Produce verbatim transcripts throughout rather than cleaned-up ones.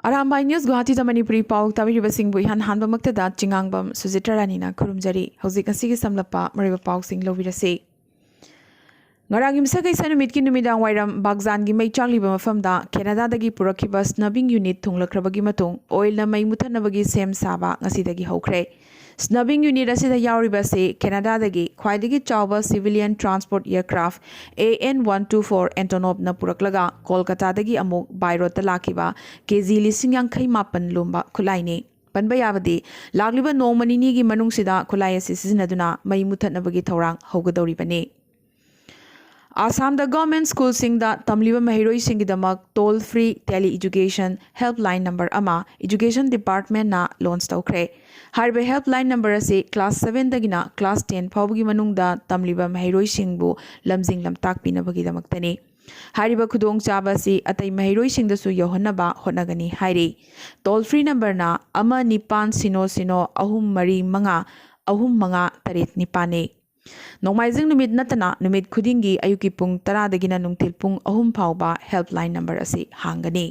Arambai news ꯒꯨꯋꯥꯍꯥꯇꯤꯗ Manipuri ꯄꯥꯎ ꯇꯥꯕꯤꯔꯤꯕꯁꯤꯡꯕꯨ ꯏꯍꯥꯟ ꯍꯥꯟꯕꯃꯛꯇꯗ ꯆꯤꯉꯥꯡꯕꯝ ꯁꯨꯖꯤꯇ꯭ꯔ ꯔꯥꯅꯤꯅ ꯈꯨꯔꯨꯝꯖꯔꯤ꯫ ꯍꯧꯖꯤꯛ ꯉꯁꯤꯒꯤ ꯁꯝꯂꯞꯄ ꯃꯔꯨꯑꯣꯏꯕ ꯄꯥꯎꯁꯤꯡ ꯂꯧꯕꯤꯔꯁꯤ꯫ ꯉꯔꯥꯡ ꯌꯨꯝꯁꯀꯩꯁ ꯅꯨꯃꯤꯠꯀꯤ ꯅꯨꯃꯤꯗꯥꯡ ꯋꯥꯏꯔꯝ ꯕꯥꯒꯖꯥꯟꯒꯤ ꯃꯩ ꯆꯥꯛꯂꯤꯕ ꯃꯐꯝꯗ ꯀꯦꯅꯥꯗꯥꯗꯒꯤ ꯄꯨꯔꯛꯈꯤꯕ ꯁ꯭ꯅꯕꯤꯡ ꯌꯨꯅꯤꯠ ꯊꯨꯡꯂꯛꯈ꯭ꯔꯕꯒꯤ ꯃꯇꯨꯡ ꯑꯣꯏꯜꯅ ꯃꯩ ꯃꯨꯊꯠꯅꯕꯒꯤ ꯁꯦꯝ ꯁꯥꯕ ꯉꯁꯤꯗꯒꯤ ꯍꯧꯈ꯭ꯔꯦ꯫ ꯁ꯭ꯅꯕꯤꯡ ꯌꯨꯅꯤꯠ ꯑꯁꯤꯗ ꯌꯥꯎꯔꯤꯕ ꯑꯁꯤ ꯀꯦꯅꯥꯗꯥꯗꯒꯤ ꯈ꯭ꯋꯥꯏꯗꯒꯤ ꯆꯥꯎꯕ civilian transport aircraft A N one two four Antonov ꯅ ꯄꯨꯔꯛꯂꯒ ꯀꯣꯜꯀꯇꯥꯗꯒꯤ ꯑꯃꯨꯛ by road ꯇ ꯂꯥꯛꯈꯤꯕ ꯀꯦ ꯖꯤ ꯂꯤꯁꯤꯡ ꯌꯥꯡꯈꯩ ꯃꯥꯄꯟ ꯂꯨꯝꯕ ꯈꯨꯠꯂꯥꯏꯅꯤ꯫ ꯄꯟꯕ ꯌꯥꯕꯗꯤ, ꯂꯥꯛꯂꯤꯕ ꯅꯣꯡꯃ ꯅꯤꯅꯤꯒꯤ ꯃꯅꯨꯡꯁꯤꯗ ꯈꯨꯠꯂꯥꯏ ꯑꯁꯤ ꯁꯤꯖꯤꯟꯅꯗꯨꯅ ꯃꯩ ꯃꯨꯊꯠꯅꯕꯒꯤ ꯊꯧꯔꯥꯡ ꯍꯧꯒꯗꯧꯔꯤꯕꯅꯤ꯫ ꯑꯁꯥꯝꯗ ꯒꯚꯔꯟꯃꯦꯟꯠ ꯁ꯭ꯀꯨꯜꯁꯤꯡꯗ ꯇꯝꯂꯤꯕ ꯃꯍꯩꯔꯣꯏꯁꯤꯡꯒꯤꯗꯃꯛ toll free tele education helpline number ꯑꯃ education department ꯅ launch ꯇꯧꯈ꯭ꯔꯦ꯫ ꯍꯥꯏꯔꯤꯕ helpline number ꯑꯁꯤ class seven ꯗꯒꯤꯅ class ten ꯐꯥꯎꯕꯒꯤ ꯃꯅꯨꯡꯗ ꯇꯝꯂꯤꯕ ꯃꯍꯩꯔꯣꯏꯁꯤꯡꯕꯨ ꯂꯝꯖꯤꯡ ꯂꯝꯇꯥꯛ ꯄꯤꯅꯕꯒꯤꯗꯃꯛꯇꯅꯤ꯫ ꯍꯥꯏꯔꯤꯕ ꯈꯨꯗꯣꯡꯆꯥꯕ ꯑꯁꯤ ꯑꯇꯩ ꯃꯍꯩꯔꯣꯏꯁꯤꯡꯗꯁꯨ ꯌꯧꯍꯟꯅꯕ ꯍꯣꯠꯅꯒꯅꯤ ꯍꯥꯏꯔꯤ꯫ Toll free number ꯅ ꯑꯃ ꯅꯤꯄꯥꯟ ꯁꯤꯅꯣ ꯁꯤꯅꯣ ꯑꯍꯨꯝ ꯃꯔꯤ ꯃꯉꯥ ꯑꯍꯨꯝ ꯃꯉꯥ ꯇꯔꯦꯠ ꯅꯤꯄꯥꯟꯅꯤ꯫ ꯅꯣꯡꯃꯥꯏꯖꯤꯡ ꯅꯨꯃꯤꯠ ꯅꯠꯇꯅ ꯅꯨꯃꯤꯠ ꯈꯨꯗꯤꯡꯒꯤ ꯑꯌꯨꯛꯀꯤ ꯄꯨꯡ ꯇꯔꯥꯗꯒꯤꯅ ꯅꯨꯡꯊꯤꯜ ꯄꯨꯡ ꯑꯍꯨꯝ ꯐꯥꯎꯕ helpline number ꯑꯁꯤ ꯍꯥꯡꯒꯅꯤ꯫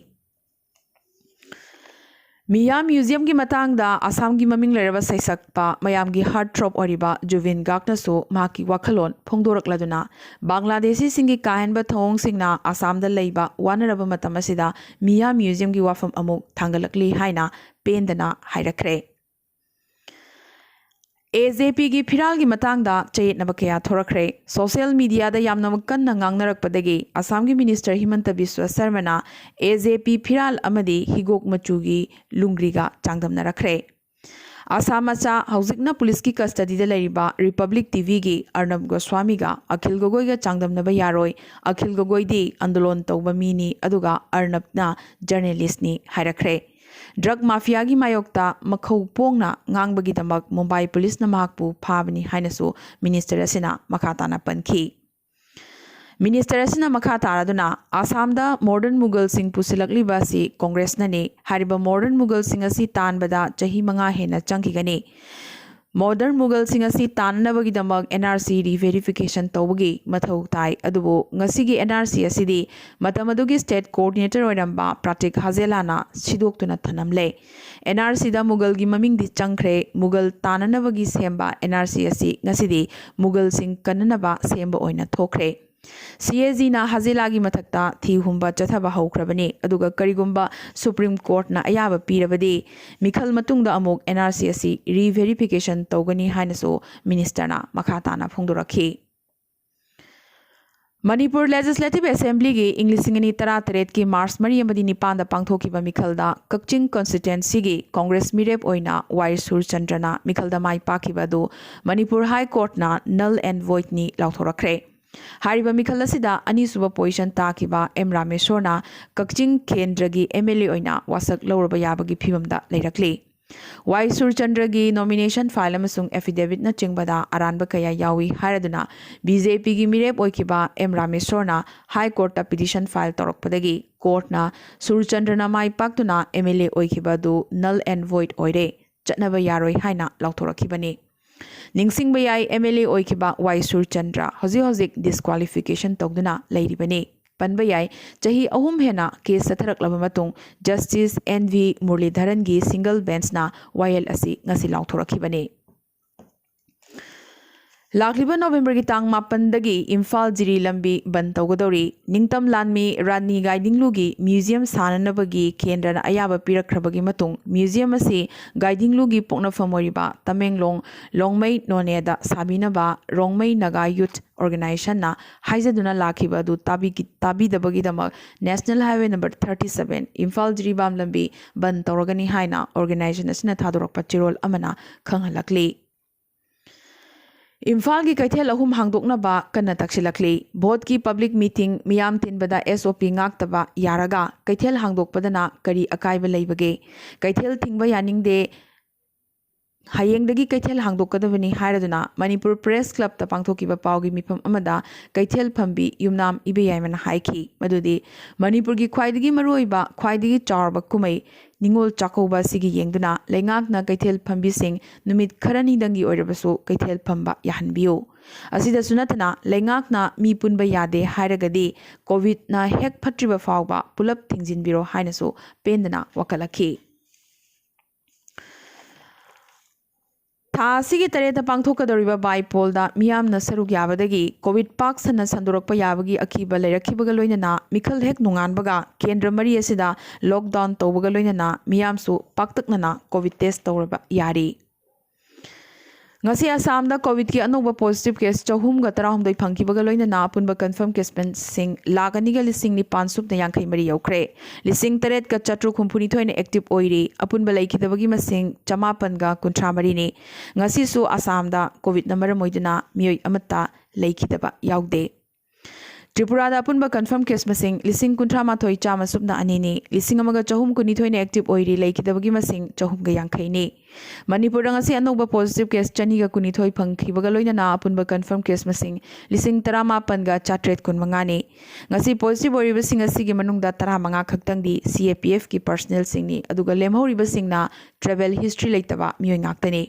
ꯃꯤꯌꯥ ꯃ꯭ꯌꯨꯖꯤꯌꯝꯒꯤ ꯃꯇꯥꯡꯗ ꯑꯁꯥꯝꯒꯤ ꯃꯃꯤꯡ ꯂꯩꯔꯕ ꯁꯩꯁꯛꯄ, ꯃꯌꯥꯝꯒꯤ heart throb ꯑꯣꯏꯔꯤꯕ ꯖꯨꯕꯤꯟ ꯒꯥꯔꯒꯅꯁꯨ ꯃꯍꯥꯛꯀꯤ ꯋꯥꯈꯜꯂꯣꯟ ꯐꯣꯡꯗꯣꯔꯛꯂꯗꯨꯅ, ꯕꯪꯒ꯭ꯂꯥꯗꯦꯁꯤꯁꯤꯡꯒꯤ ꯀꯥꯍꯦꯟꯕ ꯊꯧꯑꯣꯡꯁꯤꯡꯅ ꯑꯁꯥꯝꯗ ꯂꯩꯕ ꯋꯥꯅꯔꯕ ꯃꯇꯝ ꯑꯁꯤꯗ ꯃꯤꯌꯥ ꯃ꯭ꯌꯨꯖꯤꯌꯝꯒꯤ ꯋꯥꯐꯝ ꯑꯃꯨꯛ ꯊꯥꯡꯒꯠꯂꯛꯂꯤ ꯍꯥꯏꯅ ꯄꯦꯟꯗꯅ ꯍꯥꯏꯔꯛꯈ꯭ꯔꯦ꯫ ꯑꯦ ꯖꯦ ꯄꯤꯒꯤ ꯐꯤꯔꯥꯜꯒꯤ ꯃꯇꯥꯡꯗ ꯆꯌꯦꯠꯅꯕ ꯀꯌꯥ ꯊꯣꯔꯛꯈ꯭ꯔꯦ꯫ Social media ꯗ ꯌꯥꯝꯅꯃꯛ ꯀꯟꯅ ꯉꯥꯡꯅꯔꯛꯄꯗꯒꯤ ꯑꯁꯥꯝꯒꯤ ꯃꯤꯅꯤꯁꯇꯔ ꯍꯤꯃꯟꯇ ꯕꯤꯁ꯭ꯋ ꯁꯔꯃꯅ ꯑꯦ ꯖꯦ ꯄꯤ ꯐꯤꯔꯥꯜ ꯑꯃꯗꯤ ꯍꯤꯒꯣꯛ ꯃꯆꯨꯒꯤ ꯂꯨꯡꯒ꯭ꯔꯤꯒ ꯆꯥꯡꯗꯝꯅꯔꯛꯈ꯭ꯔꯦ꯫ ꯑꯁꯥꯝ ꯃꯆꯥ ꯍꯧꯖꯤꯛꯅ ꯄꯨꯂꯤꯁꯀꯤ custody ꯗ ꯂꯩꯔꯤꯕ ꯔꯤꯄꯕ꯭ꯂꯤꯛ ꯇꯤ ꯚꯤꯒꯤ ꯑꯔꯅꯕ ꯒꯣꯁ꯭ꯋꯥꯃꯤꯒ ꯑꯈꯤꯜ ꯒꯣꯒꯣꯏꯒ ꯆꯥꯡꯗꯝꯅꯕ ꯌꯥꯔꯣꯏ꯫ ꯑꯈꯤꯜ ꯒꯣꯒꯣꯏꯗꯤ ꯑꯟꯗꯣꯂꯣꯟ ꯇꯧꯕ ꯃꯤꯅꯤ, ꯑꯗꯨꯒ ꯑꯔꯅꯕꯅ journalist ꯅꯤ ꯍꯥꯏꯔꯛꯈ꯭ꯔꯦ꯫ Drug mafia ꯒꯤ ꯃꯥꯌꯣꯛꯇ ꯃꯈꯧ ꯄꯣꯡꯅ ꯉꯥꯡꯕꯒꯤꯗꯃꯛ ꯃꯨꯝꯕꯥꯏ ꯄꯨꯂꯤꯁꯅ ꯃꯍꯥꯛꯄꯨ ꯐꯥꯕꯅꯤ ꯍꯥꯏꯅꯁꯨ ꯃꯤꯅꯤꯁꯇꯔ ꯑꯁꯤꯅ ꯃꯈꯥ ꯇꯥꯅ ꯄꯟꯈꯤ꯫ ꯃꯤꯅꯤꯁꯇꯔ ꯑꯁꯤꯅ ꯃꯈꯥ ꯇꯥꯔꯗꯨꯅ, ꯑꯁꯥꯝꯗ modern ꯃꯨꯒꯜꯁꯤꯡ ꯄꯨꯁꯤꯜꯂꯛꯂꯤꯕ ꯑꯁꯤ ꯀꯣꯡꯒ꯭ꯔꯦꯁꯅꯅꯤ꯫ ꯍꯥꯏꯔꯤꯕ modern ꯃꯨꯒꯜꯁꯤꯡ ꯑꯁꯤ ꯇꯥꯟꯕꯗ ꯆꯍꯤ ꯃꯉꯥ ꯍꯦꯟꯅ ꯆꯪꯈꯤꯒꯅꯤ꯫ ꯃꯣꯗꯔꯟ ꯃꯨꯒꯜꯁꯤꯡ ꯑꯁꯤ ꯇꯥꯟꯅꯅꯕꯒꯤꯗꯃꯛ NRC re-verification ꯇꯧꯕꯒꯤ ꯃꯊꯧ ꯇꯥꯏ꯫ ꯑꯗꯨꯕꯨ ꯉꯁꯤꯒꯤ NRC ꯑꯁꯤꯗꯤ ꯃꯇꯝ ꯑꯗꯨꯒꯤ state coordinator ꯑꯣꯏꯔꯝꯕ ꯄ꯭ꯔꯥꯇꯤꯛ ꯍꯖꯦꯂꯥꯅ ꯁꯤꯗꯣꯛꯇꯨꯅ ꯊꯅꯝꯂꯦ꯫ NRCꯗ ꯃꯨꯒꯜꯒꯤ ꯃꯃꯤꯡꯗꯤ ꯆꯪꯈ꯭ꯔꯦ꯫ ꯃꯨꯒꯜ ꯇꯥꯟꯅꯅꯕꯒꯤ ꯁꯦꯝꯕ NRC ꯑꯁꯤ ꯉꯁꯤꯗꯤ ꯃꯨꯒꯜꯁꯤꯡ ꯀꯟꯅꯅꯕ ꯁꯦꯝꯕ ꯑꯣꯏꯅ ꯊꯣꯛꯈ꯭ꯔꯦ꯫ CAGꯅ ꯍꯖꯦꯂꯥꯒꯤ ꯃꯊꯛꯇ ꯊꯤ ꯍꯨꯝꯕ ꯆꯠꯊꯕ ꯍꯧꯈ꯭ꯔꯕꯅꯤ꯫ ꯑꯗꯨꯒ ꯀꯔꯤꯒꯨꯝꯕ Supreme Courtꯅ ꯑꯌꯥꯕ ꯄꯤꯔꯕꯗꯤ ꯃꯤꯈꯜ ꯃꯇꯨꯡꯗ ꯑꯃꯨꯛ NRC ꯑꯁꯤ re-verification ꯇꯧꯒꯅꯤ ꯍꯥꯏꯅꯁꯨ ministerꯅ ꯃꯈꯥ ꯇꯥꯅ ꯐꯣꯡꯗꯣꯔꯛꯈꯤ꯫ ꯃꯅꯤꯄꯨꯔ Legislative Assemblyꯒꯤ ꯏꯪ ꯂꯤꯁꯤꯡ ꯑꯅꯤ ꯇꯔꯥ ꯇꯔꯦꯠꯀꯤ March ꯃꯔꯤ ꯑꯃꯗꯤ ꯅꯤꯄꯥꯟꯗ ꯄꯥꯡꯊꯣꯛꯈꯤꯕ ꯃꯤꯈꯜꯗ ꯀꯛꯆꯤꯡ constituencyꯒꯤ Congress ꯃꯤꯔꯦꯞ ꯑꯣꯏꯅ ꯋꯥꯏ ꯁꯨꯔꯆꯟꯗ꯭ꯔꯅ ꯃꯤꯈꯜꯗ ꯃꯥꯏ ꯄꯥꯛꯈꯤꯕ ꯑꯗꯨ ꯃꯅꯤꯄꯨꯔ High Courtꯅ null and voidꯅꯤ ꯂꯥꯎꯊꯣꯔꯛꯈ꯭ꯔꯦ꯫ ꯍꯥꯏꯔꯤꯕ ꯃꯤꯈꯜ ꯑꯁꯤꯗ ꯑꯅꯤꯁꯨꯕ position ꯇꯥꯈꯤꯕ ꯑꯦꯝ ꯔꯥꯃꯦꯁꯣꯔꯅ ꯀꯛꯆꯤꯡ ꯀꯦꯟꯗ꯭ꯔꯒꯤ MLA ꯑꯣꯏꯅ ꯋꯥꯁꯛ ꯂꯧꯔꯕ ꯌꯥꯕꯒꯤ ꯐꯤꯕꯝꯗ ꯂꯩꯔꯛꯂꯤ꯫ ꯋꯥꯏ ꯁꯨꯔꯆꯟꯗ꯭ꯔꯒꯤ nomination file ꯑꯃꯁꯨꯡ affidavitꯅ ꯆꯤꯡꯕꯗ ꯑꯔꯥꯟꯕ ꯀꯌꯥ ꯌꯥꯎꯏ ꯍꯥꯏꯔꯗꯨꯅ BJPꯒꯤ ꯃꯤꯔꯦꯞ ꯑꯣꯏꯈꯤꯕ ꯑꯦꯝ ꯔꯥꯃꯦꯁꯣꯔꯅ High Courtꯇ petition file ꯇꯧꯔꯛꯄꯗꯒꯤ courtꯅ ꯁꯨꯔꯆꯟꯗ꯭ꯔꯅ ꯃꯥꯏ ꯄꯥꯛꯇꯨꯅ MLA ꯑꯣꯏꯈꯤꯕ ꯑꯗꯨ null and void ꯑꯣꯏꯔꯦ, ꯆꯠꯅꯕ ꯌꯥꯔꯣꯏ ꯍꯥꯏꯅ ꯂꯥꯎꯊꯣꯔꯛꯈꯤꯕꯅꯤ꯫ ꯅꯤꯡꯁꯤꯡꯕ ꯌꯥꯏ, MLA ꯑꯣꯏꯈꯤꯕ ꯋꯥꯏ ꯁꯨꯔꯆꯟꯗ꯭ꯔ ꯍꯧꯖꯤꯛ ꯍꯧꯖꯤꯛ disqualification ꯇꯧꯗꯨꯅ ꯂꯩꯔꯤꯕꯅꯤ꯫ ꯄꯟꯕ ꯌꯥꯏ, ꯆꯍꯤ ꯑꯍꯨꯝ ꯍꯦꯟꯅ case ꯆꯠꯊꯔꯛꯂꯕ ꯃꯇꯨꯡ Justice N V ꯃꯨꯔꯂꯤꯙꯔꯟꯒꯤ single benchꯅ ꯋꯥꯌꯦꯜ ꯑꯁꯤ ꯉꯁꯤ ꯂꯥꯎꯊꯣꯔꯛꯈꯤꯕꯅꯤ꯫ ꯂꯥꯛꯂꯤꯕ Novemberꯒꯤ ꯇꯥꯡ ꯃꯥꯄꯟꯗꯒꯤ ꯏꯝꯐꯥꯜ ꯖꯤꯔꯤ ꯂꯝꯕꯤ ꯕꯟ ꯇꯧꯒꯗꯧꯔꯤ꯫ ꯅꯤꯡꯇꯝ ꯂꯥꯟꯃꯤ ꯔꯥꯅꯤ ꯒꯥꯏꯗꯤꯡꯂꯨꯒꯤ museum ꯁꯥꯅꯅꯕꯒꯤ ꯀꯦꯟꯗ꯭ꯔꯅ ꯑꯌꯥꯕ ꯄꯤꯔꯛꯈ꯭ꯔꯕꯒꯤ ꯃꯇꯨꯡ museum ꯑꯁꯤ ꯒꯥꯏꯗꯤꯡꯂꯨꯒꯤ ꯄꯣꯛꯅꯐꯝ ꯑꯣꯏꯔꯤꯕ ꯇꯃꯦꯡꯂꯣꯡ ꯂꯣꯡꯃꯩ ꯅꯣꯅꯦꯗ ꯁꯥꯕꯤꯅꯕ ꯔꯣꯡꯃꯩ ꯅꯥꯒꯥ Youth Organizationꯅ ꯍꯥꯏꯖꯗꯨꯅ ꯂꯥꯛꯈꯤꯕ ꯑꯗꯨ ꯇꯥꯕꯤꯒꯤ-, ꯇꯥꯕꯤꯗꯕꯒꯤꯗꯃꯛ National Highway number thirty seven Imphal Jiribam ꯂꯝꯕꯤ ꯕꯟ ꯇꯧꯔꯒꯅꯤ ꯍꯥꯏꯅ organization ꯑꯁꯤꯅ ꯊꯥꯗꯣꯔꯛꯄ ꯆꯦꯔꯣꯜ ꯑꯃꯅ ꯈꯪꯍꯜꯂꯛꯂꯤ꯫ ꯏꯝꯐꯥꯜꯒꯤ ꯀꯩꯊꯦꯜ ꯑꯍꯨꯝ ꯍꯥꯡꯗꯣꯛꯅꯕ ꯀꯟꯅ ꯇꯛꯁꯤꯜꯂꯛꯂꯤ꯫ Voteꯀꯤ public meeting, ꯃꯤꯌꯥꯝ ꯇꯤꯟꯕꯗ SOP ꯉꯥꯛꯇꯕ ꯌꯥꯔꯒ ꯀꯩꯊꯦꯜ ꯍꯥꯡꯗꯣꯛꯄꯗꯅ ꯀꯔꯤ ꯑꯀꯥꯏꯕ ꯂꯩꯕꯒꯦ? ꯀꯩꯊꯦꯜ ꯊꯤꯡꯕ ꯌꯥꯅꯤꯡꯗꯦ, ꯍꯌꯦꯡꯗꯒꯤ ꯀꯩꯊꯦꯜ ꯍꯥꯡꯗꯣꯛꯀꯗꯕꯅꯤ ꯍꯥꯏꯔꯗꯨꯅ ꯃꯅꯤꯄꯨꯔ Press Clubꯇ ꯄꯥꯡꯊꯣꯛꯈꯤꯕ ꯄꯥꯎꯒꯤ ꯃꯤꯐꯝ ꯑꯃꯗ ꯀꯩꯊꯦꯜ ꯐꯝꯕꯤ ꯌꯨꯝꯅꯥꯝ ꯏꯕꯦꯌꯥꯏꯃꯅ ꯍꯥꯏꯈꯤ ꯃꯗꯨꯗꯤ ꯃꯅꯤꯄꯨꯔꯒꯤ ꯈ꯭ꯋꯥꯏꯗꯒꯤ ꯃꯔꯨꯑꯣꯏꯕ, ꯈ꯭ꯋꯥꯏꯗꯒꯤ ꯆꯥꯎꯔꯕ ꯀꯨꯝꯍꯩ ꯅꯤꯉꯣꯜ ꯆꯥꯛꯀꯧꯕ ꯑꯁꯤꯒꯤ ꯌꯦꯡꯗꯨꯅ ꯂꯩꯉꯥꯛꯅ ꯀꯩꯊꯦꯜ ꯐꯝꯕꯤꯁꯤꯡ ꯅꯨꯃꯤꯠ ꯈꯔꯅꯤꯗꯪꯒꯤ ꯑꯣꯏꯔꯕꯁꯨ ꯀꯩꯊꯦꯜ ꯐꯝꯕ ꯌꯥꯍꯟꯕꯤꯌꯨ꯫ ꯑꯁꯤꯗꯁꯨ ꯅꯠꯇꯅ ꯂꯩꯉꯥꯛꯅ ꯃꯤ ꯄꯨꯟꯕ ꯌꯥꯗꯦ ꯍꯥꯏꯔꯒꯗꯤ ꯀꯣꯚꯤꯗꯅ ꯍꯦꯛ ꯐꯠꯇ꯭ꯔꯤꯕ ꯐꯥꯎꯕ ꯄꯨꯂꯞ ꯊꯤꯡꯖꯤꯟꯕꯤꯔꯣ ꯍꯥꯏꯅꯁꯨ ꯄꯦꯟꯗꯅ ꯋꯥꯀꯠꯂꯛꯈꯤ꯫ ꯊꯥ ꯑꯁꯤꯒꯤ ꯇꯔꯦꯠꯇ ꯄꯥꯡꯊꯣꯛꯀꯗꯧꯔꯤꯕ ꯕꯥꯏ ꯄꯣꯜꯗ ꯃꯤꯌꯥꯝꯅ ꯁꯔꯨꯛ ꯌꯥꯕꯗꯒꯤ ꯀꯣꯚꯤꯗ ꯄꯥꯛ ꯁꯟꯅ ꯁꯟꯗꯣꯔꯛꯄ ꯌꯥꯕꯒꯤ ꯑꯀꯤꯕ ꯂꯩꯔꯛꯈꯤꯕꯒ ꯂꯣꯏꯅꯅ ꯃꯤꯈꯜ ꯍꯦꯛ ꯅꯣꯡꯉꯥꯟꯕꯒ ꯀꯦꯟꯗ꯭ꯔ ꯃꯔꯤ ꯑꯁꯤꯗ ꯂꯣꯛꯗꯥꯎꯟ ꯇꯧꯕꯒ ꯂꯣꯏꯅꯅ ꯃꯤꯌꯥꯝꯁꯨ ꯄꯥꯛꯇꯛꯅꯅ ꯀꯣꯚꯤꯗ ꯇꯦꯁ ꯇꯧꯔꯕ ꯌꯥꯔꯤ꯫ ꯉꯁꯤ ꯑꯁꯥꯝꯗ ꯀꯣꯚꯤꯗꯀꯤ ꯑꯅꯧꯕ ꯄꯣꯖꯤꯇꯤꯚ ꯀꯦꯁ ꯆꯍꯨꯝꯒ ꯇꯔꯥꯍꯨꯝꯗꯣꯏ ꯐꯪꯈꯤꯕꯒ ꯂꯣꯏꯅꯅ ꯑꯄꯨꯟꯕ ꯀꯟꯐꯔꯝ ꯀꯦꯁ ꯃꯁꯤꯡ ꯂꯥꯈ ꯑꯅꯤꯒ ꯂꯤꯁꯤꯡ ꯅꯤꯄꯥꯟ ꯁꯨꯞꯅ ꯌꯥꯡꯈꯩ ꯃꯔꯤ ꯌꯧꯈ꯭ꯔꯦ꯫ ꯂꯤꯁꯤꯡ ꯇꯔꯦꯠꯀ ꯆꯥꯇ꯭ꯔꯨꯛ ꯍꯨꯝꯐꯨꯅꯤꯊꯣꯏꯅ ꯑꯦꯛꯇꯤꯚ ꯑꯣꯏꯔꯤ꯫ ꯑꯄꯨꯟꯕ ꯂꯩꯈꯤꯗꯕꯒꯤ ꯃꯁꯤꯡ ꯆꯃꯥꯄꯟꯒ ꯀꯨꯟꯊ꯭ꯔꯥ ꯃꯔꯤꯅꯤ꯫ ꯉꯁꯤꯁꯨ ꯑꯁꯥꯝꯗ ꯀꯣꯚꯤꯗꯅ ꯃꯔꯝ ꯑꯣꯏꯗꯨꯅ ꯃꯤꯑꯣꯏ ꯑꯃꯠꯇ ꯂꯩꯈꯤꯗꯕ ꯌꯥꯎꯗꯦ꯫ ꯇ꯭ꯔꯤꯄꯨꯔꯥꯗ ꯑꯄꯨꯟꯕ ꯀꯟꯐꯔꯝ ꯀꯦꯁ ꯃꯁꯤꯡ ꯂꯤꯁꯤꯡ ꯀꯨꯟꯊ꯭ꯔꯥ ꯃꯥꯊꯣꯏ ꯆꯥꯝꯃ ꯁꯨꯞꯅ ꯑꯅꯤꯅꯤ꯫ ꯂꯤꯁꯤꯡ ꯑꯃꯒ ꯆꯍꯨꯝ ꯀꯨꯟꯅꯤꯊꯣꯏꯅ ꯑꯦꯛꯇꯤꯚ ꯑꯣꯏꯔꯤ꯫ ꯂꯩꯈꯤꯗꯕꯒꯤ ꯃꯁꯤꯡ ꯆꯍꯨꯝꯒ ꯌꯥꯡꯈꯩꯅꯤ꯫ ꯃꯅꯤꯄꯨꯔꯗ ꯉꯁꯤ ꯑꯅꯧꯕ ꯄꯣꯖꯤꯇꯤꯚ ꯀꯦꯁ ꯆꯅꯤꯒ ꯀꯨꯟꯅꯤꯊꯣꯏ ꯐꯪꯈꯤꯕꯒ ꯂꯣꯏꯅꯅ ꯑꯄꯨꯟꯕ ꯀꯟꯐꯔꯝ ꯀꯦꯁ ꯃꯁꯤꯡ ꯂꯤꯁꯤꯡ ꯇꯔꯥꯃꯥꯄꯟꯒ ꯆꯥꯇ꯭ꯔꯦꯠ ꯀꯨꯟꯃꯉꯥꯅꯤ꯫ ꯉꯁꯤ ꯄꯣꯖꯤꯇꯤꯚ ꯑꯣꯏꯔꯤꯕꯁꯤꯡ ꯑꯁꯤꯒꯤ ꯃꯅꯨꯡꯗ ꯇꯔꯥꯃꯉꯥ ꯈꯛꯇꯪꯗꯤ ꯁꯤ ꯑꯦ ꯄꯤ ꯑꯦꯐꯀꯤ ꯄꯔꯁꯅꯦꯜꯁꯤꯡꯅꯤ, ꯑꯗꯨꯒ ꯂꯦꯝꯍꯧꯔꯤꯕꯁꯤꯡꯅ ꯇ꯭ꯔꯦꯚꯦꯜ ꯍꯤꯁꯇ꯭ꯔꯤ ꯂꯩꯇꯕ ꯃꯤꯑꯣꯏ ꯉꯥꯛꯇꯅꯤ꯫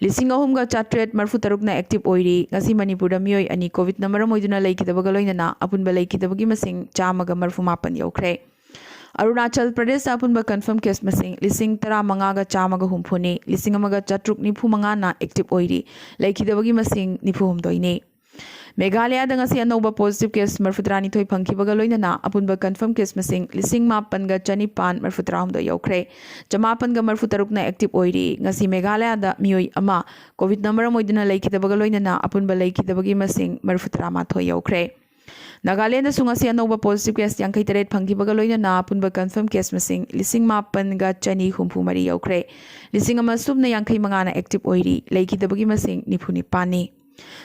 ꯂꯤꯁꯤꯡ ꯑꯍꯨꯝꯒ ꯆꯥꯇ꯭ꯔꯦꯠ ꯃꯔꯤꯐꯨ ꯇꯔꯨꯛꯅ ꯑꯦꯛꯇꯤꯚ ꯑꯣꯏꯔꯤ꯫ ꯉꯁꯤ ꯃꯅꯤꯄꯨꯔꯗ ꯃꯤꯑꯣꯏ ꯑꯅꯤ ꯀꯣꯚꯤꯗꯅ ꯃꯔꯝ ꯑꯣꯏꯗꯨꯅ ꯂꯩꯈꯤꯗꯕꯒ ꯂꯣꯏꯅꯅ ꯑꯄꯨꯟꯕ ꯂꯩꯈꯤꯗꯕꯒꯤ ꯃꯁꯤꯡ ꯆꯥꯝꯃꯒ ꯃꯔꯤꯐꯨ ꯃꯥꯄꯟ ꯌꯧꯈ꯭ꯔꯦ꯫ ꯑꯔꯨꯅꯥꯆꯜ ꯄ꯭ꯔꯗꯦꯁꯇ ꯑꯄꯨꯟꯕ ꯀꯟꯐꯔꯝ ꯀꯦꯁ ꯃꯁꯤꯡ ꯂꯤꯁꯤꯡ ꯇꯔꯥꯃꯉꯥꯒ ꯆꯥꯝꯃꯒ ꯍꯨꯝꯐꯨꯅꯤ꯫ ꯂꯤꯁꯤꯡ ꯑꯃꯒ ꯆꯥꯇ꯭ꯔꯨꯛ ꯅꯤꯐꯨ ꯃꯉꯥꯅ ꯑꯦꯛꯇꯤꯚ ꯑꯣꯏꯔꯤ꯫ ꯂꯩꯈꯤꯗꯕꯒꯤ ꯃꯁꯤꯡ ꯅꯤꯐꯨ ꯍꯨꯝꯗꯣꯏꯅꯤ꯫ ꯃꯦꯘꯥꯂꯌꯥꯗ ꯉꯁꯤ ꯑꯅꯧꯕ ꯄꯣꯖꯤꯇꯤꯚ ꯀꯦꯁ ꯃꯔꯤꯐꯨ ꯇꯔꯥꯅꯤꯊꯣꯏ ꯐꯪꯈꯤꯕꯒ ꯂꯣꯏꯅꯅ ꯑꯄꯨꯟꯕ ꯀꯟꯐꯔꯝ ꯀꯦꯁ ꯃꯁꯤꯡ ꯂꯤꯁꯤꯡ ꯃꯥꯄꯟꯒ ꯆꯅꯤꯄꯥꯟ ꯃꯔꯤꯐꯨ ꯇꯔꯥꯍꯨꯝꯗꯣꯏ ꯌꯧꯈ꯭ꯔꯦ꯫ ꯆꯃꯥꯄꯟꯒ ꯃꯔꯤꯐꯨ ꯇꯔꯨꯛꯅ ꯑꯦꯛꯇꯤꯚ ꯑꯣꯏꯔꯤ꯫ ꯉꯁꯤ ꯃꯦꯘꯥꯂꯌꯥꯗ ꯃꯤꯑꯣꯏ ꯑꯃ ꯀꯣꯚꯤꯗꯅ ꯃꯔꯝ ꯑꯣꯏꯗꯨꯅ ꯂꯩꯈꯤꯗꯕꯒ ꯂꯣꯏꯅꯅ ꯑꯄꯨꯟꯕ ꯂꯩꯈꯤꯗꯕꯒꯤ ꯃꯁꯤꯡ ꯃꯔꯤꯐꯨ ꯇꯔꯥꯃꯥꯊꯣꯏ ꯌꯧꯈ꯭ꯔꯦ꯫ ꯅꯥꯒꯥꯂꯦꯟꯗꯁꯨ ꯉꯁꯤ ꯑꯅꯧꯕ ꯄꯣꯖꯤꯇꯤꯚ ꯀꯦꯁ ꯌꯥꯡꯈꯩ ꯇꯔꯦꯠ ꯐꯪꯈꯤꯕꯒ ꯂꯣꯏꯅꯅ ꯑꯄꯨꯟꯕ ꯀꯟꯐꯔꯝ ꯀꯦꯁ ꯃꯁꯤꯡ ꯂꯤꯁꯤꯡ ꯃꯥꯄꯟꯒ ꯆꯅꯤ ꯍꯨꯝꯐꯨ ꯃꯔꯤ ꯌꯧꯈ꯭ꯔꯦ꯫ ꯂꯤꯁꯤꯡ ꯑꯃ ꯁꯨꯞꯅ ꯌꯥꯡꯈꯩ ꯃꯉꯥꯅ ꯑꯦꯛꯇꯤꯚ ꯑꯣꯏꯔꯤ꯫ ꯂꯩꯈꯤꯗꯕꯒꯤ ꯃꯁꯤꯡ ꯅꯤꯐꯨ ꯅꯤꯄꯥꯟꯅꯤ꯫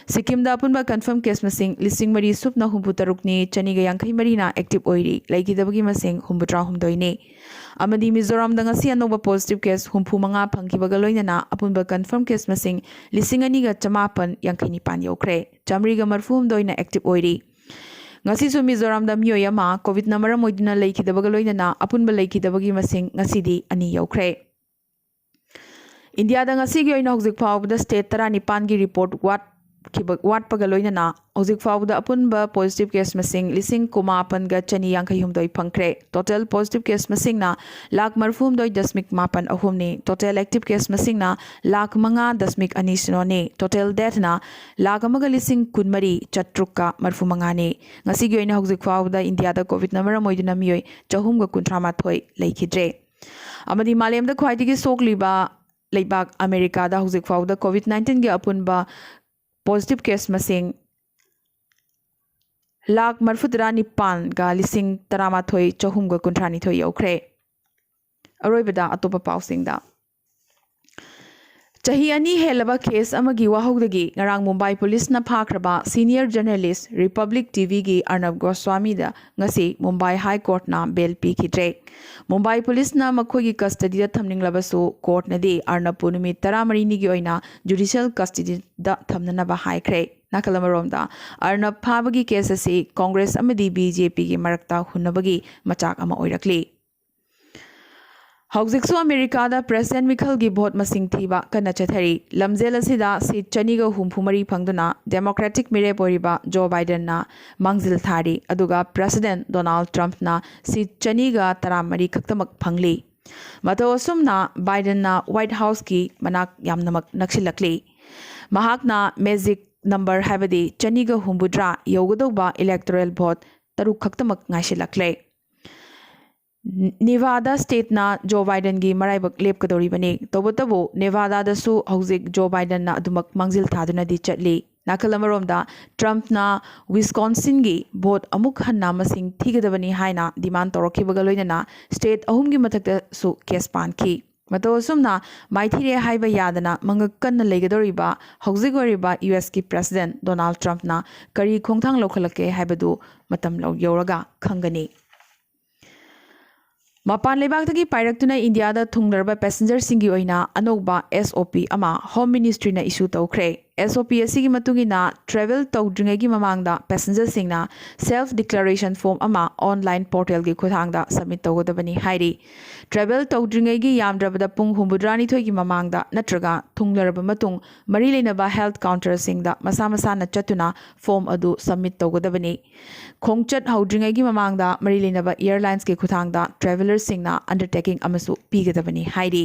ꯁꯤꯛꯀꯤꯝꯗ ꯑꯄꯨꯟꯕ ꯀꯟꯐꯔꯝ ꯀꯦꯁ ꯃꯁꯤꯡ ꯂꯤꯁꯤꯡ ꯃꯔꯤ ꯁꯨꯞꯅ ꯍꯨꯝꯐꯨ ꯇꯔꯨꯛꯅꯤ, ꯆꯅꯤꯒ ꯌꯥꯡꯈꯩ ꯃꯔꯤꯅ ꯑꯦꯛꯇꯤꯚ ꯑꯣꯏꯔꯤ꯫ ꯂꯩꯈꯤꯗꯕꯒꯤ ꯃꯁꯤꯡ ꯍꯨꯝꯐꯨꯇꯔꯥ ꯍꯨꯝꯗꯣꯏꯅꯤ꯫ ꯑꯃꯗꯤ ꯃꯤꯖꯣꯔꯥꯝꯗ ꯉꯁꯤ ꯑꯅꯧꯕ ꯄꯣꯖꯤꯇꯤꯚ ꯀꯦꯁ ꯍꯨꯝꯐꯨ ꯃꯉꯥ ꯐꯪꯈꯤꯕꯒ ꯂꯣꯏꯅꯅ ꯑꯄꯨꯟꯕ ꯀꯟꯐꯔꯝ ꯀꯦꯁ ꯃꯁꯤꯡ ꯂꯤꯁꯤꯡ ꯑꯅꯤꯒ ꯆꯃꯥꯄꯟ ꯌꯥꯡꯈꯩ ꯅꯤꯄꯥꯟ ꯌꯧꯈ꯭ꯔꯦ꯫ ꯆꯥꯃꯔꯤꯒ ꯃꯔꯤꯐꯨ ꯍꯨꯝꯗꯣꯏꯅ ꯑꯦꯛꯇꯤꯚ ꯑꯣꯏꯔꯤ꯫ ꯉꯁꯤꯁꯨ ꯃꯤꯖꯣꯔꯥꯝꯗ ꯃꯤꯑꯣꯏ ꯑꯃ ꯀꯣꯚꯤꯗꯅ ꯃꯔꯝ ꯑꯣꯏꯗꯨꯅ ꯂꯩꯈꯤꯗꯕꯒ ꯂꯣꯏꯅꯅ ꯑꯄꯨꯟꯕ ꯂꯩꯈꯤꯗꯕꯒꯤ ꯃꯁꯤꯡ ꯉꯁꯤꯗꯤ ꯑꯅꯤ ꯌꯧꯈ꯭ꯔꯦ꯫ ꯏꯟꯗꯤꯌꯥꯗ ꯉꯁꯤꯒꯤ ꯑꯣꯏꯅ ꯍꯧꯖꯤꯛ ꯐꯥꯎꯕꯗ ꯁ꯭ꯇꯦꯠ ꯇꯔꯥꯅꯤꯄꯥꯟꯒꯤ ꯔꯤꯄꯣꯔꯠ ꯋꯥꯠꯈꯤꯕ, ꯋꯥꯠꯄꯒ ꯂꯣꯏꯅꯅ ꯍꯧꯖꯤꯛ ꯐꯥꯎꯕꯗ ꯑꯄꯨꯟꯕ ꯄꯣꯖꯤꯇꯤꯚ ꯀꯦꯁ ꯃꯁꯤꯡ ꯂꯤꯁꯤꯡ ꯀꯨꯟꯃꯥꯄꯟꯒ ꯆꯅꯤ ꯌꯥꯡꯈꯩ ꯍꯨꯝꯗꯣꯏ ꯐꯪꯈ꯭ꯔꯦ꯫ ꯇꯣꯇꯦꯜ ꯄꯣꯖꯤꯇꯤꯚ ꯀꯦꯁ ꯃꯁꯤꯡꯅ ꯂꯥꯈ ꯃꯔꯤꯐꯨꯍꯨꯝꯗꯣꯏ ꯗꯁꯃꯤꯛ ꯃꯥꯄꯟ ꯑꯍꯨꯝꯅꯤ꯫ ꯇꯣꯇꯦꯜ ꯑꯦꯛꯇꯤꯚ ꯀꯦꯁ ꯃꯁꯤꯡꯅ ꯂꯥꯈ ꯃꯉꯥ ꯗꯁꯃꯤꯛ ꯑꯅꯤ ꯁꯤꯅꯣꯅꯤ꯫ ꯇꯣꯇꯦꯜ ꯗꯦꯊꯅ ꯂꯥꯈ ꯑꯃꯒ ꯂꯤꯁꯤꯡ ꯀꯨꯟꯃꯔꯤ ꯆꯥꯇ꯭ꯔꯨꯛꯀ ꯃꯔꯤꯐꯨ ꯃꯉꯥꯅꯤ꯫ ꯉꯁꯤꯒꯤ ꯑꯣꯏꯅ ꯍꯧꯖꯤꯛ ꯐꯥꯎꯕꯗ ꯏꯟꯗꯤꯌꯥꯗ ꯀꯣꯚꯤꯗꯅ ꯃꯔꯝ ꯑꯣꯏꯗꯨꯅ ꯃꯤꯑꯣꯏ ꯆꯍꯨꯝꯒ ꯀꯨꯟꯊ꯭ꯔꯥ ꯃꯥꯊꯣꯏ ꯂꯩꯈꯤꯗ꯭ꯔꯦ꯫ ꯑꯃꯗꯤ ꯃꯥꯂꯦꯝꯗ ꯈ꯭ꯋꯥꯏꯗꯒꯤ ꯁꯣꯛꯂꯤꯕ ꯂꯩꯕꯥꯛ ꯑꯃꯦꯔꯤꯀꯥꯗ ꯍꯧꯖꯤꯛ ꯐꯥꯎꯕꯗ ꯀꯣꯚꯤꯗ ꯅꯥꯏꯟꯇꯤꯟꯒꯤ ꯑꯄꯨꯟꯕ ꯄꯣꯖꯤꯇꯤꯚ ꯀꯦꯁ ꯃꯁꯤꯡ ꯂꯥꯈ ꯃꯔꯤꯐꯨꯇꯔꯥ ꯅꯤꯄꯥꯟꯒ ꯂꯤꯁꯤꯡ ꯇꯔꯥꯃꯥꯊꯣꯏ ꯆꯍꯨꯝꯒ ꯀꯨꯟꯊ꯭ꯔꯥꯅꯤꯊꯣꯏ ꯌꯧꯈ꯭ꯔꯦ꯫ ꯑꯔꯣꯏꯕꯗ ꯑꯇꯣꯞꯄ ꯄꯥꯎꯁꯤꯡꯗ꯫ ꯆꯍꯤ ꯑꯅꯤ ꯍꯦꯜꯂꯕ ꯀꯦꯁ ꯑꯃꯒꯤ ꯋꯥꯍꯧꯗꯒꯤ ꯉꯔꯥꯡ ꯃꯨꯝꯕꯥꯏ ꯄꯨꯂꯤꯁꯅ ꯐꯥꯈ꯭ꯔꯕ ꯁꯤꯅꯤꯌꯔ ꯖꯔꯅꯦꯂꯤꯁ ꯔꯤꯄꯕ꯭ꯂꯤꯛ ꯇꯤꯚꯤꯒꯤ ꯑꯔꯅꯕ ꯒꯣꯁ꯭ꯋꯥꯃꯤꯗ ꯉꯁꯤ ꯃꯨꯝꯕꯥꯏ ꯍꯥꯏ ꯀꯣꯔꯠꯅ ꯕꯦꯜ ꯄꯤꯈꯤꯗ꯭ꯔꯦ꯫ ꯃꯨꯝꯕꯥꯏ ꯄꯨꯂꯤꯁꯅ ꯃꯈꯣꯏꯒꯤ ꯀꯁꯇꯗꯤꯗ ꯊꯝꯅꯤꯡꯂꯕꯁꯨ ꯀꯣꯔꯠꯅꯗꯤ ꯑꯔꯅꯕꯄꯨ ꯅꯨꯃꯤꯠ ꯇꯔꯥꯃꯔꯤꯅꯤꯒꯤ ꯑꯣꯏꯅ ꯖꯨꯗꯤꯁꯤꯌꯦꯜ ꯀꯁꯇꯗꯤꯗ ꯊꯝꯅꯅꯕ ꯍꯥꯏꯈ꯭ꯔꯦ꯫ ꯅꯥꯀꯜ ꯑꯃꯔꯣꯝꯗ, ꯑꯔꯅꯕ ꯐꯥꯕꯒꯤ ꯀꯦꯁ ꯑꯁꯤ ꯀꯣꯡꯒ꯭ꯔꯦꯁ ꯑꯃꯗꯤ ꯕꯤ ꯖꯦ ꯄꯤꯒꯤ ꯃꯔꯛꯇ ꯍꯨꯟꯅꯕꯒꯤ ꯃꯆꯥꯛ ꯑꯃ ꯑꯣꯏꯔꯛꯂꯤ꯫ ꯍꯧꯖꯤꯛꯁꯨ ꯑꯃꯦꯔꯤꯀꯥꯗ ꯄ꯭ꯔꯦꯁꯤꯗꯦꯟꯠ ꯃꯤꯈꯜꯒꯤ ꯚꯣꯠ ꯃꯁꯤꯡ ꯊꯤꯕ ꯀꯟꯅ ꯆꯠꯊꯔꯤ꯫ ꯂꯝꯖꯦꯜ ꯑꯁꯤꯗ ꯁꯤꯠ ꯆꯅꯤꯒ ꯍꯨꯝꯐꯨ ꯃꯔꯤ ꯐꯪꯗꯨꯅ ꯗꯦꯃꯣꯀ꯭ꯔꯦꯇꯤꯛ ꯃꯤꯔꯦꯞ ꯑꯣꯏꯔꯤꯕ ꯖꯣ ꯕꯥꯏꯗꯦꯟꯅ ꯃꯥꯡꯖꯤꯜ ꯊꯥꯔꯤ, ꯑꯗꯨꯒ ꯄ꯭ꯔꯦꯁꯤꯗꯦꯟꯠ ꯗꯣꯅꯥꯜꯗ ꯇ꯭ꯔꯝꯞꯅ ꯁꯤꯠ ꯆꯅꯤꯒ ꯇꯔꯥꯃꯔꯤ ꯈꯛꯇꯃꯛ ꯐꯪꯂꯤ꯫ ꯃꯇꯧ ꯑꯁꯨꯝꯅ ꯕꯥꯏꯗꯦꯟꯅ ꯋꯥꯏꯠ ꯍꯥꯎꯁꯀꯤ ꯃꯅꯥꯛ ꯌꯥꯝꯅꯃꯛ ꯅꯛꯁꯤꯜꯂꯛꯂꯤ꯫ ꯃꯍꯥꯛꯅ ꯃꯦꯖꯤꯛ ꯅꯝꯕꯔ, ꯍꯥꯏꯕꯗꯤ ꯆꯅꯤꯒ ꯍꯨꯝꯐꯨꯇꯔꯥ ꯌꯧꯒꯗꯧꯕ ꯏꯂꯦꯛꯇꯣꯔꯦꯜ ꯚꯣꯠ ꯇꯔꯨꯛ ꯈꯛꯇꯃꯛ ꯉꯥꯏꯁꯤꯜꯂꯛꯂꯦ꯫ ꯅꯤꯚꯥꯗꯥ ꯁ꯭ꯇꯦꯠꯅ ꯖꯣ ꯕꯥꯏꯗꯦꯟꯒꯤ ꯃꯔꯥꯏꯕꯛ ꯂꯦꯞꯀꯗꯧꯔꯤꯕꯅꯤ꯫ ꯇꯧꯕꯇꯕꯨ ꯅꯦꯚꯥꯗꯥꯗꯁꯨ ꯍꯧꯖꯤꯛ ꯖꯣ ꯕꯥꯏꯗꯦꯟꯅ ꯑꯗꯨꯃꯛ ꯃꯥꯡꯖꯤꯜ ꯊꯥꯗꯨꯅꯗꯤ ꯆꯠꯂꯤ꯫ ꯅꯥꯀꯜ ꯑꯃꯔꯣꯝꯗ, ꯇ꯭ꯔꯝꯞꯅ ꯋꯤꯁꯀꯣꯟꯁꯤꯟꯒꯤ ꯚꯣꯠ ꯑꯃꯨꯛ ꯍꯟꯅ ꯃꯁꯤꯡ ꯊꯤꯒꯗꯕꯅꯤ ꯍꯥꯏꯅ ꯗꯤꯃꯥꯟ ꯇꯧꯔꯛꯈꯤꯕꯒ ꯂꯣꯏꯅꯅ ꯁ꯭ꯇꯦꯠ ꯑꯍꯨꯝꯒꯤ ꯃꯊꯛꯇꯁꯨ ꯀꯦꯁ ꯄꯥꯟꯈꯤ꯫ ꯃꯇꯧ ꯑꯁꯨꯝꯅ ꯃꯥꯏꯊꯤꯔꯦ ꯍꯥꯏꯕ ꯌꯥꯗꯅ ꯃꯉꯛ ꯀꯟꯅ ꯂꯩꯒꯗꯧꯔꯤꯕ ꯍꯧꯖꯤꯛ ꯑꯣꯏꯔꯤꯕ ꯌꯨ ꯑꯦꯁꯀꯤ ꯄ꯭ꯔꯦꯁꯤꯗꯦꯟꯠ ꯗꯣꯅꯥꯜꯗ ꯇ꯭ꯔꯝꯞꯅ ꯀꯔꯤ ꯈꯣꯡꯊꯥꯡ ꯂꯧꯈꯠꯂꯛꯀꯦ ꯍꯥꯏꯕꯗꯨ ꯃꯇꯝ ꯂꯧ-, ꯌꯧꯔꯒ ꯈꯪꯒꯅꯤ꯫ ꯃꯄꯥꯟ ꯂꯩꯕꯥꯛꯇꯒꯤ ꯄꯥꯏꯔꯛꯇꯨꯅ ꯏꯟꯗꯤꯌꯥꯗ ꯊꯨꯡꯂꯔꯕ ꯄꯦꯁꯦꯟꯖꯔꯁꯤꯡꯒꯤ ꯑꯣꯏꯅ ꯑꯅꯧꯕ ꯑꯦꯁ ꯑꯣ ꯄꯤ ꯑꯃ ꯍꯣꯝ ꯃꯤꯅꯤꯁꯇ꯭ꯔꯤꯅ ꯏꯁꯨ ꯇꯧꯈ꯭ꯔꯦ꯫ ꯑꯦꯁ ꯑꯣ ꯄꯤ ꯑꯁꯤꯒꯤ ꯃꯇꯨꯡ ꯏꯟꯅ travel ꯇꯧꯗ꯭ꯔꯤꯉꯩꯒꯤ ꯃꯃꯥꯡꯗ passengerꯁꯤꯡꯅ self declaration form ꯑꯃ online portalꯒꯤ ꯈꯨꯠꯊꯥꯡꯗ submit ꯇꯧꯒꯗꯕꯅꯤ ꯍꯥꯏꯔꯤ꯫ Travel ꯇꯧꯗ꯭ꯔꯤꯉꯩꯒꯤ ꯌꯥꯝꯗ꯭ꯔꯕꯗ ꯄꯨꯡ ꯍꯨꯝꯐꯨꯇꯔꯥꯅꯤꯊꯣꯏꯒꯤ ꯃꯃꯥꯡꯗ ꯅꯠꯇ꯭ꯔꯒ ꯊꯨꯡꯂꯔꯕ ꯃꯇꯨꯡ ꯃꯔꯤ ꯂꯩꯅꯕ health counterꯁꯤꯡꯗ ꯃꯁꯥ ꯃꯁꯥꯅ ꯆꯠꯇꯨꯅ form ꯑꯗꯨ submit ꯇꯧꯒꯗꯕꯅꯤ꯫ ꯈꯣꯡꯆꯠ ꯍꯧꯗ꯭ꯔꯤꯉꯩꯒꯤ ꯃꯃꯥꯡꯗ ꯃꯔꯤ ꯂꯩꯅꯕ airlinesꯀꯤ ꯈꯨꯠꯊꯥꯡꯗ travellerꯁꯤꯡꯅ undertaking ꯑꯃꯁꯨ ꯄꯤꯒꯗꯕꯅꯤ ꯍꯥꯏꯔꯤ꯫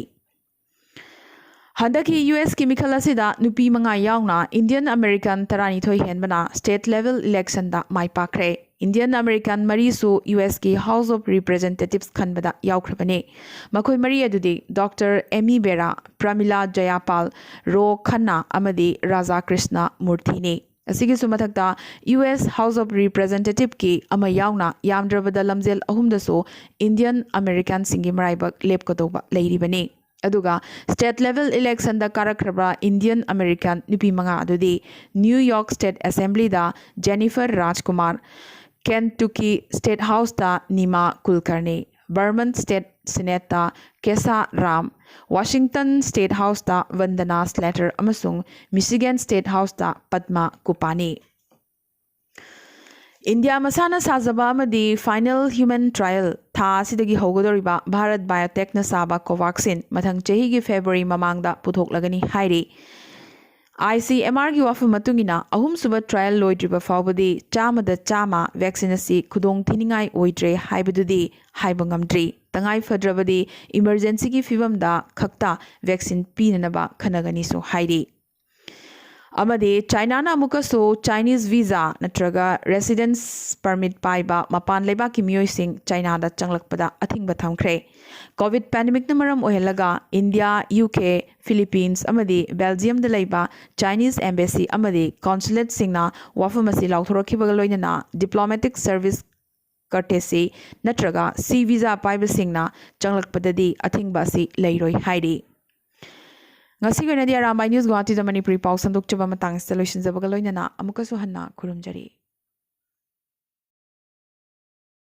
ꯍꯟꯗꯛꯀꯤ ꯌꯨ ꯑꯦꯁꯀꯤ ꯃꯤꯈꯜ ꯑꯁꯤꯗ ꯅꯨꯄꯤ ꯃꯉꯥ ꯌꯥꯎꯅ Indian American ꯇꯔꯥꯅꯤꯊꯣꯏ ꯍꯦꯟꯕꯅ state level electionꯗ ꯃꯥꯏ ꯄꯥꯛꯈ꯭ꯔꯦ꯫ Indian American ꯃꯔꯤꯁꯨ ꯌꯨ ꯑꯦꯁꯀꯤ House of Representatives ꯈꯟꯕꯗ ꯌꯥꯎꯈ꯭ꯔꯕꯅꯤ꯫ ꯃꯈꯣꯏ ꯃꯔꯤ ꯑꯗꯨꯗꯤ Doctor Amy Bera, Pramila Jayapal, Ro Khanna ꯑꯃꯗꯤ Raja Krishna Murthyꯅꯤ꯫ ꯑꯁꯤꯒꯤꯁꯨ ꯃꯊꯛꯇ ꯌꯨ ꯑꯦꯁ House of Representativeꯀꯤ ꯑꯃ ꯌꯥꯎꯅ ꯌꯥꯝꯗ꯭ꯔꯕꯗ ꯂꯝꯖꯦꯜ ꯑꯍꯨꯝꯗꯁꯨ Indian Americanꯁꯤꯡꯒꯤ ꯃꯔꯥꯏꯕꯛ ꯂꯦꯞꯀꯗꯧꯕ ꯂꯩꯔꯤꯕꯅꯤ꯫ ꯑꯗꯨꯒ state level electionꯗ ꯀꯥꯔꯛꯈ꯭ꯔꯕ Indian American ꯅꯨꯄꯤ ꯃꯉꯥ ꯑꯗꯨꯗꯤ New York State Assemblyꯗ Jennifer Rajkumar, Kentucky State Houseꯇ Nima Kulkarni, Vermont State Senateꯇ Kesa Ram, Washington State Houseꯇ Vandana Slater ꯑꯃꯁꯨꯡ Michigan State Houseꯇ Padma Kupani꯫ India ꯃꯁꯥꯅ ꯁꯥꯖꯕ ꯑꯃꯗꯤ final human trial ꯊꯥ ꯑꯁꯤꯗꯒꯤ ꯍꯧꯒꯗꯧꯔꯤꯕ ꯚꯥꯔꯠ ꯕꯥꯏꯑꯣꯇꯦꯛꯅ ꯁꯥꯕ ꯀꯣꯚꯥꯛꯁꯤꯟ ꯃꯊꯪ ꯆꯍꯤꯒꯤ ꯐꯦꯕ꯭ꯔꯨꯋꯥꯔꯤ ꯃꯃꯥꯡꯗ ꯄꯨꯊꯣꯛꯂꯒꯅꯤ ꯍꯥꯏꯔꯤ꯫ ꯑꯥꯏ ꯁꯤ ꯑꯦꯝ ꯑꯥꯔꯒꯤ ꯋꯥꯐꯝ ꯃꯇꯨꯡ ꯏꯟꯅ, ꯑꯍꯨꯝꯁꯨꯕ trial ꯂꯣꯏꯗ꯭ꯔꯤꯕ ꯐꯥꯎꯕꯗꯤ ꯆꯥꯝꯃꯗ ꯆꯥꯝꯃ vaccine ꯑꯁꯤ ꯈꯨꯗꯣꯡ ꯊꯤꯅꯤꯡꯉꯥꯏ ꯑꯣꯏꯗ꯭ꯔꯦ ꯍꯥꯏꯕꯗꯨꯗꯤ ꯍꯥꯏꯕ ꯉꯝꯗ꯭ꯔꯤ꯫ ꯇꯉꯥꯏ ꯐꯗ꯭ꯔꯕꯗꯤ emergencyꯒꯤ ꯐꯤꯕꯝꯗ ꯈꯛꯇ vaccine ꯄꯤꯅꯅꯕ ꯈꯟꯅꯒꯅꯤꯁꯨ ꯍꯥꯏꯔꯤ꯫ ꯑꯃꯗꯤ ꯆꯥꯏꯅꯥꯅ ꯑꯃꯨꯛꯀꯁꯨ Chinese visa ꯅꯠꯇ꯭ꯔꯒ residence permit ꯄꯥꯏꯕ ꯃꯄꯥꯟ ꯂꯩꯕꯥꯛꯀꯤ ꯃꯤꯑꯣꯏꯁꯤꯡ ꯆꯥꯏꯅꯥꯗ ꯆꯪꯂꯛꯄꯗ ꯑꯊꯤꯡꯕ ꯊꯝꯈ꯭ꯔꯦ꯫ COVID pandemicꯅ ꯃꯔꯝ ꯑꯣꯏꯍꯜꯂꯒ ꯏꯟꯗꯤꯌꯥ, ꯌꯨ ꯀꯦ, ꯐꯤꯂꯤꯄꯤꯟꯁ ꯑꯃꯗꯤ ꯕꯦꯜꯖꯤꯌꯝꯗ ꯂꯩꯕ Chinese embassy ꯑꯃꯗꯤ consulateꯁꯤꯡꯅ ꯋꯥꯐꯝ ꯑꯁꯤ ꯂꯥꯎꯊꯣꯔꯛꯈꯤꯕꯒ ꯂꯣꯏꯅꯅ diplomatic service courtesy ꯅꯠꯇ꯭ꯔꯒ C visa ꯄꯥꯏꯕꯁꯤꯡꯅ ꯆꯪꯂꯛꯄꯗꯗꯤ ꯑꯊꯤꯡꯕ ꯑꯁꯤ ꯂꯩꯔꯣꯏ ꯍꯥꯏꯔꯤ꯫ ꯉꯁꯤꯒꯤ ꯑꯣꯏꯅꯗꯤ ꯑꯔꯥꯝꯕꯥꯏ ꯅ꯭ꯌꯨꯁ ꯒꯨꯋꯥꯍꯥꯇꯤꯗ ꯃꯅꯤꯄꯨꯔꯤ ꯄꯥꯎ ꯁꯟꯗꯣꯛꯆꯕ ꯃꯇꯥꯡ ꯑꯁꯤꯗ ꯂꯣꯏꯁꯤꯟꯖꯕꯒ ꯂꯣꯏꯅꯅ ꯑꯃꯨꯛꯀꯁꯨ ꯍꯟꯅ ꯈꯨꯔꯨꯝꯖꯔꯤ꯫